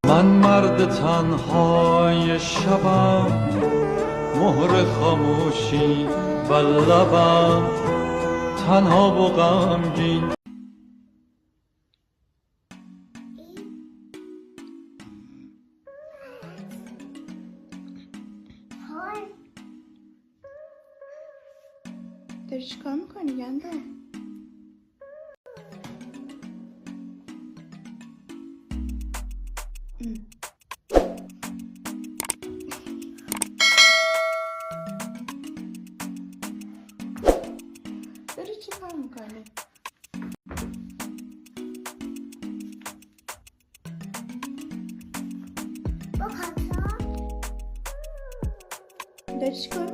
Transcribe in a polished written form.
من مرد تنهای شبم، مهر خاموشی بر لبم، تنها و غمگین. داری چیکار میکنی گندم؟ داری چیکار میکنی؟ داری چیکار